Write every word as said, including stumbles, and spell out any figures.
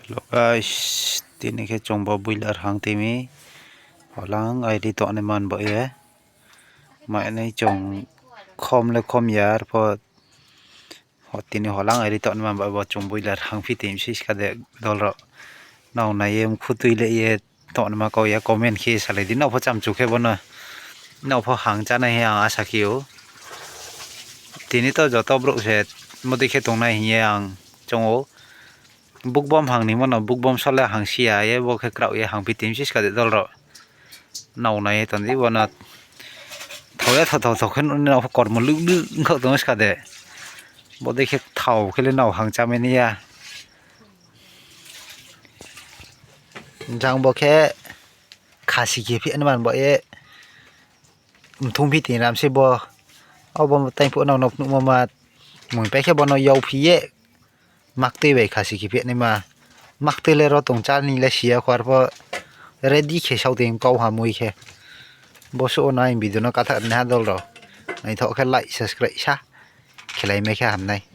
Hello guys, tini khe chung bo boiler hang tui mi. Holang airi tongnaima ni baoh ye. Mainai chung khom le khom ya, arphuh tini holang airi tongnaima ni baoh ye bo chung boiler hang phi tui mi se ska de dol rao. Nrao nai ye mkhu tui le ye tongnaima kau ya comment khe salai di. Nrao pho chamchu khe bo no, nrao pho hang chánai hing ye ang asa khe ou. Tini to joto brouh se bodei khe tongnai hing ye ang choung ou. Bukbom hang ni mo no, bukbom sole hang si ya ye, bo khe kraoh ye hang phi tui mi se ska de dol rao. Nrao nai ye tong di bo no. Thao ya thao thao thao khe nuh nai, nrao pho kormo luh luh ongkhaoh tong ska de. Bodei khe thao khe le nrao hang chámai nai ya. Jang bo khe khasi khe phi naima ni baoh ye. Mthung phi tui ram se bo. Abo taingphuh nrao no phnuhmo ma. Mui pai khe bo no yau phi ye. Maktui bai khasi khe phi naima. Maktui le ro tong chá ni le si ya kho, arphuh ready khe sao tui kau ha mui khe. Bo suh wo nai video no katha naiha dol rao. Naithaoh khe like, subscribe sa khelai mai khe ham nai.